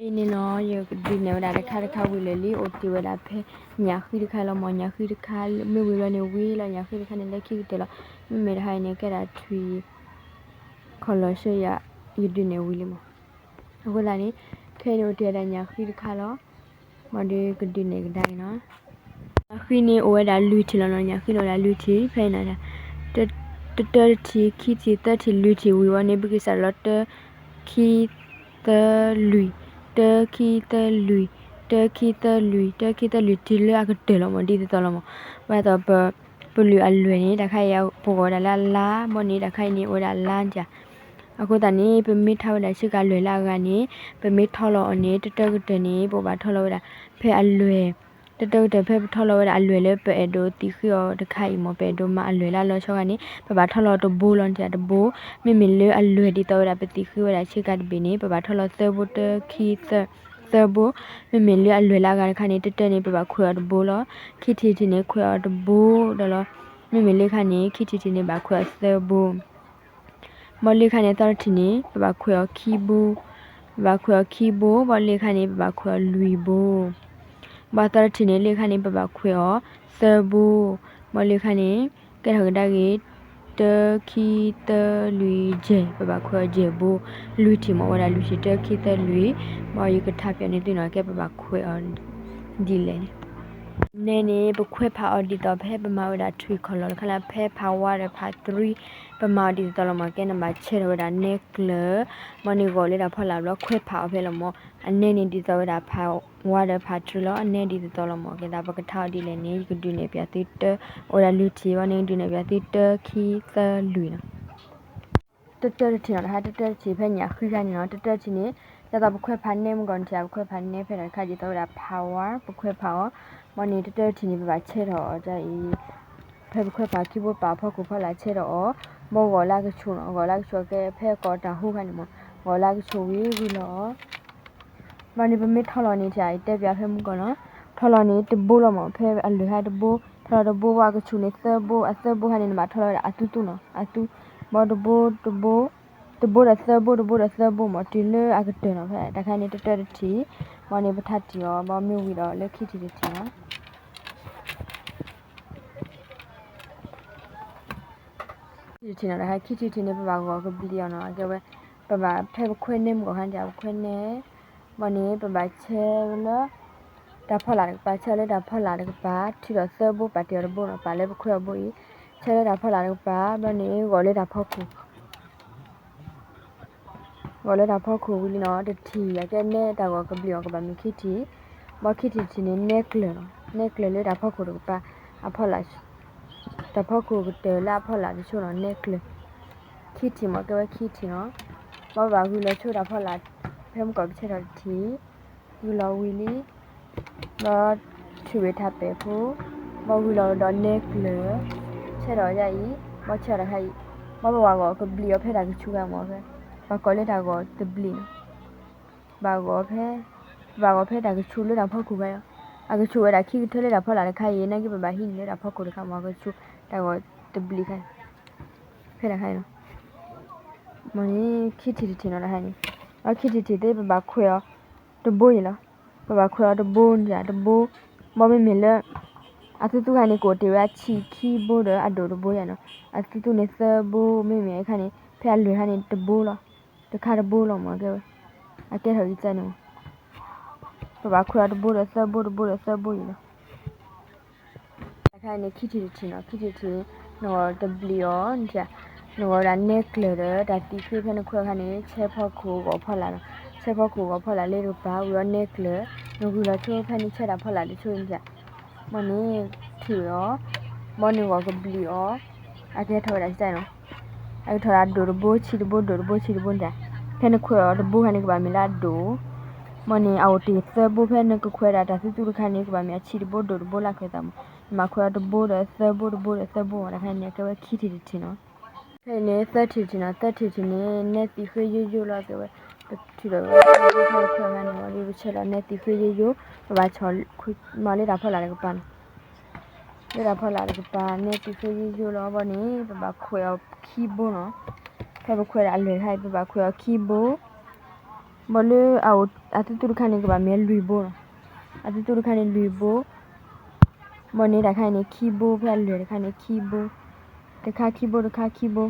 အံၤန့ၣ်နီၤ ယကဒုးနဲၣ်ဝဲဒၣ်တခါတခါဝံၤလၢာ်လံ အိၣ်တ့ၢ်ဝဲဒၣ်ဖဲညၣ်ဃံတခါလီၤမၢ်. ညၣ်ဃံတခါ မ့ၢ်ဝံၤလီၤန့ၣ်ဝံၤလီၤ ညၣ်ဃံတခါန့ၣ် လၢခံကတၢၢ်လီၤ. မ့မ့ၢ်တခါအံၤန့ၣ် ကဲဒၣ်ထွံၣ် ခီၣ်လီၤဆၢယၤ ယဒုးနဲၣ်ဝံၤလံမၢ်. အဃိသတးန့ၣ် ခဲအံၤန့ၣ်အိၣ်တ့ၢ်ဝဲဒၣ်ညၣ်ဃံတခါလီၤ. ဘၣ်ဒီးကဒုးနဲၣ်ကဒါအံၤနီၤ. ညၣ်ဃံန့ၣ်အိၣ်ဝဲဒၣ်လွံၢ်ထံၣ်လီၤနီၤ. ညၣ်ဃံန့ၣ်အိၣ်ဝဲဒၣ်လွံၢ်ထံၣ် ဖဲအံၤန့ၣ် တတၢတထံၣ် ခံထံၣ် သၢထံၣ် လွံၢ်ထံၣ်ဝံၤဝံၤန့ၣ် ပကစးထီၣ်လၢတၢ ခံ သၢ လွံၢ်, တၢ ခံ သၢ လွံၢ်, တၢ ခံ သၢ လွံၢ်, တၢ ခံ သၢ လွံၢ် တုၤလၢအကတၢၢ်လီၤမၢ် ဒ်သိးသိးလီၤမၢ်. ဘၣ်သိးပ ပလွံၢ်အလွဲၢ်န့ၣ် တၢ်ခါအံၤပဂီၤဒၣ်လၢအလါ ဘၣ်န့ၣ် တၢ်ခါအံၤန့ၣ် အိၣ်ဝဲဒၣ်လါဒၣ်. အဃိသတးန့ၣ် ပမ့ၢ်ထါဝဲဒၣ်ဆ့ကၤလွဲၢ်လၢအဂၤန့ၣ် ပမ့ၢ်ထီလီၤအီၤန့ၣ် တတၢကတၢၢ်န့ၣ် ပဘၣ်ထီလီၤဝဲဒၣ် ဖဲအလွဲၢ် တတၢကတၢၢ်ဖဲပထီလီၤဝဲဒၣ်အလွဲၢ်လၢပအဲၣ်ဒိးသံၣ်ဃ့အီၤတခါအံၤမၢ် ပအဲၣ်ဒိးမၤအလွဲၢ်လၢအလီၤဆီဂၤန့ၣ် ပဘၣ်ထီလီၤတဘိလီၤ တဘိ. မ့မ့ၢ်လၢအလွဲၢ်ဒ်သိးဝဲဒၣ်ပသံၣ်ဃ့ဝဲဒၣ်ဆ့ကၤတဘ့ၣ်န့ၣ် ပဘၣ်ထီလီၤသၢဘိ တၢ ခံ သၢ သၢဘိ. မ့မ့ၢ်လၢအလွဲၢ်လၢအဂၤတခါန့ၣ် တတၢန့ၣ် ပဘၣ်ခွဲးအီၤတဘိလီၤ. ခံထံၣ်တထံၣ်န့ၣ် ခွဲးအီၤတဘိဒီးလီၤ. မ့မ့ၢ်လၢခါန့ၣ် ခံထံၣ်တထံၣ်န့ၣ် ဘၣ်ခွဲးအီၤသၢဘိ ဘၣ်လၢခါန့ၣ် သီတထံၣ်န့ၣ် ပဘၣ်ခွဲးအီၤခံဘိ, ပဘၣ်ခွဲးအီၤခံဘိ, ဘၣ်လၢခါန့ၣ် ပဘၣ်ခွဲးအီၤလွံၢ်ဘိ, ဘၣ်သီတထံၣ်န့ၣ် လၢခါန့ၣ် ပဘၣ်ခွဲးအီၤသၢဘိ, ဘၣ်လၢခါန့ၣ် ကဲထီၣ်ကဒါက့ၤ တၢ ခံ သၢ လွံၢ် ယဲၢ် ပဘၣ်ခွဲးအီၤယဲၢ်ဘိ, လွံၢ်ထံၣ်မၢ် အိၣ်ဝဲဒၣ်လွံၢ်ထံၣ် တၢ ခံ သၢ လွံၢ်, ဘၣ်ယကထါပျီန့ၢ်သုနီၤ ကဲပဘၣ်ခွဲးအီၤ ဒ်လဲၣ်န့ၣ် နဲန့ၣ် ပခွဲးဖးအီၤဒ်သိးဖဲပမၤဝဲဒၣ်ထွံၣ်ခီၣ်လီၤတခါလၢ ဖဲဖးဝါဒီးဖးတြံ ပမၤအီၤဒ်သိးသိးလီၤမၢ်. ကဲနဘၣ်ဆဲးထီၣ်ဝဲဒၣ်နဲကျၢၤ, ဘၣ်န့ၣ်ဂီၤလၢတၢ်ဖီလာ်ဘျီ ခွဲးဖးအီၤဖဲလီၤမၢ်. အနဲန့ၣ်ဒ်သိးဝဲဒၣ်ဖးဝါဒီးဖးတြံလီၤ. အနဲဒ်သိးသိးလီၤမၢ်. ကဲသးပကထါအီၤဒ်လဲၣ်န့ၣ် ယကဒုးနဲၣ်ပျီသုတၢ, အိၣ်ဝဲဒၣ်လွံၢ်ထံၣ် ဘၣ်န့ၣ် ကဒုးနဲၣ်ပျီသုတၢ ခံ သၢ လွံၢ်နီၤ. တတၢတထံၣ်နီၤ တဟါ တတၢတထံၣ်ဖဲညၣ်ဃံခါန့ၣ်နီၤ. တတၢတထံၣ်န့ၣ် ဒ်သိးပခွဲးဖးနဲမုၢ်ကီၢ်န့ၣ် ပခွဲးဖးနဲဖဲဒၣ်တခါဒ်သိးဝဲဒၣ်ဖးဝါ ပခွဲးဖးအီၤ, ဘၣ်န့ၣ် တတၢတထံၣ်န့ၣ် ပဘၣ်ဆဲးထီၣ်အီၤဒ်အံၤ, ဖဲပခွဲးဖးခံဘိပာ်အဖီခိၣ်ဖီလာ်ဆဲးထီၣ်အီၤ, ဘၣ်ဂီၤလၢအကဆူၣ်နီၤ. ဂီၤလၢအကဆူၣ်ကဲဖဲကီးတၢ်ဟူခါန့ၣ်မၢ်, ဂီၤလၢအကဆူၣ်ဝံၤဂုၢ်လီၤအီၤ ဘၣ်န့ၣ် ပမ့ၢ်ထီလီၤန့ၣ် ယတဲပျီဖဲမုၢ်ကီၢ်နီၤ, ထီလီၤန့ၣ်တဘိလီၤမၢ်. ဖဲအလွဲၢ်ခါတဘိ, ထီလီၤတဘိ ဘၣ်အကဆူၣ်န့ၣ်သၢဘိ, အသၢဘိခါန့ၣ် နဘၣ်ထီလီၤဝဲဒၣ်အသူသူနီၤ, အသူ, ဘၣ်တဘိတဘိ, တဘိဒီးသၢဘိ တဘိဒီးသၢဘိမၢ် တုၤလၢအကတၢၢ်နီၤ. ဖဲတၢ်ခါန့ၣ် တတၢတထံၣ်, ဘၣ်န့ၣ် ပထါတံၢ်အီၤ ဘၣ်မ့ၢ်ဝံၤဒီးလၢခံထံၣ်တထံၣ်နီၤ. ခံထံၣ်တထံၣ်နီၤ တခါ ခံထံၣ်တထံၣ်န့ၣ် ပဘၣ်ဂီၤကဘျံးအီၤနီၤ. အကဲဝဲ ပဘၣ်ဖဲပခွဲးနဲမုၢ်ကီၢ်ခါန့ၣ် ပခွဲးနဲ, ဘၣ်န့ၣ် ပဘၣ်ဆဲးလၢ တၢ်ဖီလာ်တကပၤ, ဆဲးလၢတၢ်ဖီလာ်တကပၤ, ထုးထီၣ်သၢဘိ ပာ်တ့ၢ်အီၤတဘိနီၤ, ပာ်လၢပခွဲးအီၤဘိအံၤ, ဆဲးလၢတၢ်ဖီလာ်တကပၤ, ဘၣ်န့ၣ် ဂီၤလၢတၢ်ဖီခိၣ် ဂီၤလၢတၢ်ဖီခိၣ်ဝံၤလံနီၤ, တထံၣ် အကဲနဲတၢ်ဂီၤကဘျံးအီၤ ကဘၣ်မ့ၢ်ခံထံၣ်, ဘၣ်ခံထံၣ်တထံၣ်န့ၣ် နဲကျၢၤနီၤ, နဲကျၢၤလၢတၢ်ဖီခိၣ်တကပၤ, အဖီလာ်, တၢ်ဖီခိၣ်ကတၢၢ်လၢအဖီလာ်တဆိနီၤ, နဲကျၢၤ, ခံထံၣ်မၢ် ကဲဝဲခံထံၣ်နီၤ, ဘၣ်ဘၣ်ဂုၢ်လီၤဆိတၢ်ဖီလာ်, ဖဲမုၢ်ကီၢ်ပဆဲးထီၣ်တထံၣ်, ဂုၢ်လီၤဝံၤလံ ဘၣ်ထုးဝဲထးပဲာ်ဖိ, ဘၣ်ဝံၤလီၤဒီးနဲကျၢၤ, ဆဲးထီၣ်ယါအံၤ, ဘၣ်ဆဲးထီၣ်တခါအံၤ, ဘၣ်ပဝဲဂီၤကဘျံးအီၤဖဲတၢ်ကဆူးခါမၢ်ဖဲ, ပှၤကိးလၢတၢ်ဂီၤတဘျံးနီၤ, ဘၣ်ဂီၤဖဲ, ဘၣ်ဂီၤဖဲတၢ်ကဆူးလၢတၢ်ဖီခိၣ်ခါအံၤ, အကဆူးဝဲဒၣ်ခံကထၢလၢတၢ်ဖီလာ်တခါအံၤ, နာ်က့ပဘၣ်ဟံးန့ၢ်လၢတၢ်ဖီခိၣ်တခါမၢ်, အကဆူးတၢ်ဂီၤတဘျံးခါ, ဖဲတၢ်ခါအံၤနီၤ မ့ၢ်န့ၣ် ခံထံၣ်တထံၣ်နီၤ တခါန့ၣ်, ဘၣ်ခံထံၣ်တထံၣ်သ့ၣ် ပဘၣ်ခွဲးအီၤတဘိအံၤလီၤ, ပဘၣ်ခွဲးအီၤတဘိန့ၣ် တဘိ, ဘၣ်မ့မ့ၢ်လၢ အသူသူခါန့ၣ် ကအိၣ်တ့ၢ်ဝဲအဆံးခံဘိဒီးအဒိၣ်တဘိယါနီၤ, အသူသူန့ၣ်သၢဘိ, မ့မ့ၢ်အခါန့ၣ် ဖဲအလွဲၢ်ခါန့ၣ်တဘိလီၤ, တခါတဘိလီၤမၢ် ကဲဝဲ, အကဲထီၣ်ဂံၢ်စၢ်န့ၣ်မၢ်, ပဘၣ်ခွဲးအီၤတဘိဒီးသၢဘိ တဘိဒီးသၢဘိအံၤလီၤ. တခါန့ၣ် ခံထံၣ်တထံၣ်နီၤ, ခံထံၣ်တထံၣ်န့ၣ် နဂီၤတဘျံးအီၤ, နဂီၤဝဲဒၣ်နဲကျၢၤဒီး တၢ်သံၣ်ဃ့ဖဲနခွဲးအခါန့ၣ် ဆဲးဖီခိၣ်ဂီၤဖီလာ်နီၤ, ဆဲးဖီခိၣ်ဂီၤဖီလာ်လၢတကပၤ ဝံၤအီၤနဲကျၢၤ, နဂုၢ်လီၤဆိဖဲန့ၣ် ဆဲးတၢ်ဖီလာ်တဆိန့ၣ်, မ့ၢ်န့ၣ် ထံၣ်ဝဲအီၤ, ဘၣ်နဂီၤကဘျံးအီၤ, အကဲထီၣ်ဝဲဒၣ်စၢ်နီၤ အကထီၣ်ဒၣ်ဒိၣ်တဘိ ဆံးတဘိ ဒိၣ်တဘိ ဆံးတဘိန့ၣ်, ဖဲနခွဲးအီၤတဘိခါန့ၣ် ကဘၣ်မ့ၢ်လၢအဒိၣ်, မ့ၢ်န့ၣ် အအိၣ်တ့ၢ်သၢဘိ ဖဲနကခွဲးဒၣ်တၢ်သူသူတခါန့ၣ် ကဘၣ်မ့ၢ်အဆံးတဘိ ဒိၣ်တဘိလၢအခွဲးသးမၢ်, နမ့ၢ်ခွဲးအီၤတဘိဒီးသၢဘိ တဘိဒီးသၢဘိမၢ်, တခါန့ၣ် အကဲဝဲခံထံၣ်တထံၣ်နီၤ. ဖဲန့ၣ် သၢထံၣ်တထံၣ်နီၤ, သၢထံၣ်တထံၣ်န့ၣ် နဲသံၣ်ဃ့ယိယိလီၤ ကဲဝဲ, ပထုးဒီးဝဲ ဖဲနခွဲးအခါန့ၣ် ဝံၤဒီးပဆဲးလီၤနဲသံၣ်ဃ့ယိယိ, ပဘၣ်ဆီၣ် မၤလၢတၢ်ဖီလာ်တကပၤနီၤ လၢတၢ်ဖီလာ်တကပၤ နဲသံၣ်ဃ့ယိယိလီၤ ဘၣ်န့ၣ် ပဘၣ်ခွဲးအီၤခံဘိနီၤ, ဖဲပခွဲးဒၣ်အလွဲၢ်ခါအံၤ ပဘၣ်ခွဲးအီၤခံဘိ, ဘၣ်လၢအအိၣ်အသူသူတခါန့ၣ် ကဘၣ်မ့ၢ်လွံၢ်ဘိလီၤ. အသူသူတခါန့ၣ်လွံၢ်ဘိ, ဘၣ်န့ၣ်တၢ်ခါအံၤန့ၣ် ခံဘိ, ဖဲအလွဲၢ်တခါန့ၣ် ခံဘိ, တခါခံဘိ, တခါခံဘိ,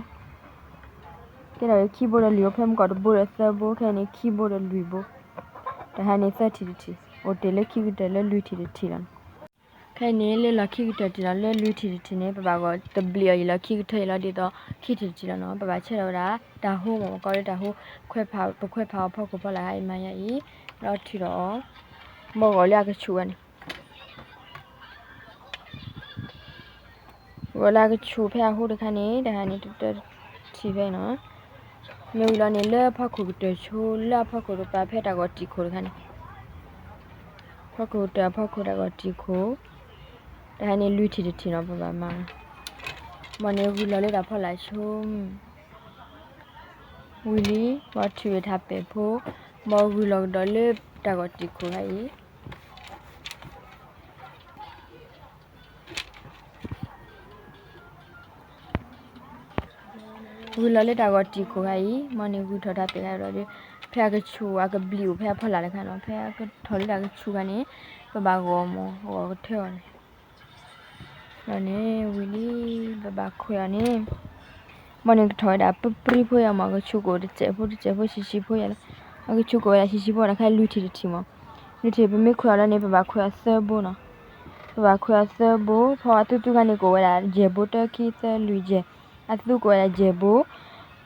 ကဲဒီးခံဘိဒီးလွံၢ်ဘိ, ဖဲမုၢ်ကီၢ်တဘိဒီးသၢဘိ, ခဲအံၤန့ၣ် ခံဘိဒီးလွံၢ်ဘိ, တၢ်ခါန့ၣ်သၢထံၣ်တထံၣ်, အိၣ်တ့ၢ်လၢခံကတၢၢ်လၢလွံၢ်ထံၣ်တထံၣ်လီၤ. ခဲအံၤန့ၣ် လၢလီၢ်ခံကတၢၢ်တထံၣ်လီၤ, လၢလွံၢ်ထံၣ်တထံၣ်န့ၣ် ပဘၣ်ဂီၤတဘျံးအီၤယံာ်လီၤ ခံကထၢယံာ်လီၤ ဒ်သိးခံထံၣ်တထံၣ်လီၤနီၤ. ပဘၣ်ဆဲးထီၣ်ဝဲဒၣ်တၢ်ဟိမး, မ့ၢ်ကီးလၢတၢ်ဟိ, ပခွဲးဖးအီၤဖီခိၣ်ဖီလာ်ခါအံၤမၤယါအံၤ, ဒီးထုးထီၣ်အီၤ, ဘၣ်ဂီၤလၢအကဆူၣ်ဘၣ်န့ၣ် ဂီၤလၢအကဆူၣ်ဖဲအဟိတခါန့ၣ် တခါန့ၣ်တထံၣ်ဖဲအံၤနီၤ. မ့ၢ်ဝံၤလီၤန့ၣ် လၢအဖီခိၣ်ကတၢၢ်ဆိ, လၢအဖီခိၣ်တကပၤ ဖဲတၢ်ဂီၤတံာ်ခိၣ်တခါန့ၣ်, ဖီခိၣ်ကတၢၢ်အဖီခိၣ်တၢ်ဂီၤတံာ်ခိၣ်, တခါန့ၣ်လွံၢ်ထံၣ်တထံၣ်နီၤ ပဘၣ်မၤ, ဘၣ်န့ၣ်ဂုၢ်လီၤလၢတၢ်ဖီလာ်ဆိ ဝံၤလံ, ဘၣ်ထုးဝဲထးပဲာ်ဖိ, ဘၣ်ဂုၢ်လီၤကဒီးလၢတၢ်ဂီၤတံာ်ခိၣ်ခါအံၤ, ဂုၢ်လီၤလၢတၢ်ဂီၤတံာ်ခိၣ်ခါအံၤ, ဘၣ်န့ၣ်ဂုၢ်ထီၣ်ထးပဲာ်ခါဒီး, ဖဲအကဆူၣ်အကဘျံးအိၣ်ဖဲအဖီလာ်တခါနီၤ, ဖဲအကထီၣ်လၢတၢ်ကဆူၣ်ခါန့ၣ်, ပဘၣ်ဂီၤမး, ဂီၤကထၢအီၤန့ၣ် ဒီးန့ၣ်ဝံၤလံ, ပဘၣ်ခွဲးအီၤန့ၣ်, ဘၣ်န့ၣ်ကထီၣ်ဝဲဒၣ်ပပြံဖိယၤမး, အကဆူၣ်ကအိၣ်တစဲးဖိတစဲးဖိဆံးဆံးဖိယၤလီၤ. အကဆူၣ်ကအိၣ်ဝဲဒၣ်ဆံးဆံးဖိတခါ လွံၢ်ထံၣ်တထံၣ်မး, လွံၢ်ထံၣ်ပမ့ၢ်ခွဲးအီၤလီၤန့ၣ် ပဘၣ်ခွဲးအီၤသၢဘိနီၤ. ပဘၣ်ခွဲးအီၤသၢဘိ, ဖဲအသူသူခါန့ၣ် ကအိၣ်ဝဲဒၣ်ယဲၢ်ဘိတၢခံသၢလွံၢ်ယဲၢ်, အသူကအိၣ်ဝဲဒၣ်ယဲၢ်ဘိ,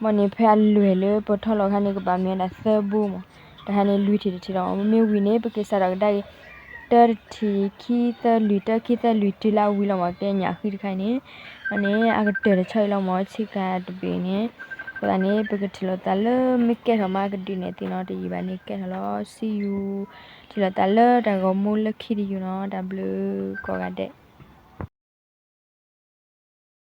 ဘၣ်န့ၣ်ဖဲအလွဲၢ်လၢပထီလီၤခါန့ၣ် ကဘၣ်မ့ၢ်ဝဲဒၣ်သၢဘိမး, တခါန့ၣ်လွံၢ်ထံၣ်တထံၣ်လီၤ. မ့မ့ၢ်ဝံၤန့ၣ် ပက့ၤစးထီၣ်ကဒါက့ၤ တၢတထံၣ်, ခံသၢလွံၢ်, တၢခံသၢလွံၢ်တုၤလၢအဝံၤလီၤမး, ကဲညၣ်ဃံတခါအံၤန့ၣ်, ဘၣ်န့ၣ် အကတၢၢ်တဆီအံၤလီၤမး, ဆ့ကၤတဘ့ၣ်န့ၣ်, အဃိသတးန့ၣ် ပကထံၣ်လိာ်သးလၢမ့ၢ်ကဲထီၣ်မးကဒုးနဲၣ်သ့ၣ်နီၤ, တယံာ်ဘၣ်န့ၣ်ကဲထီၣ်လီၤ. See you, ထံၣ်လိာ်သးလၢတၢ်ဂီၤမူလၢခံတယုၢ်နီၤ, တၢ်ဘျုးကိးဂၤဒဲး.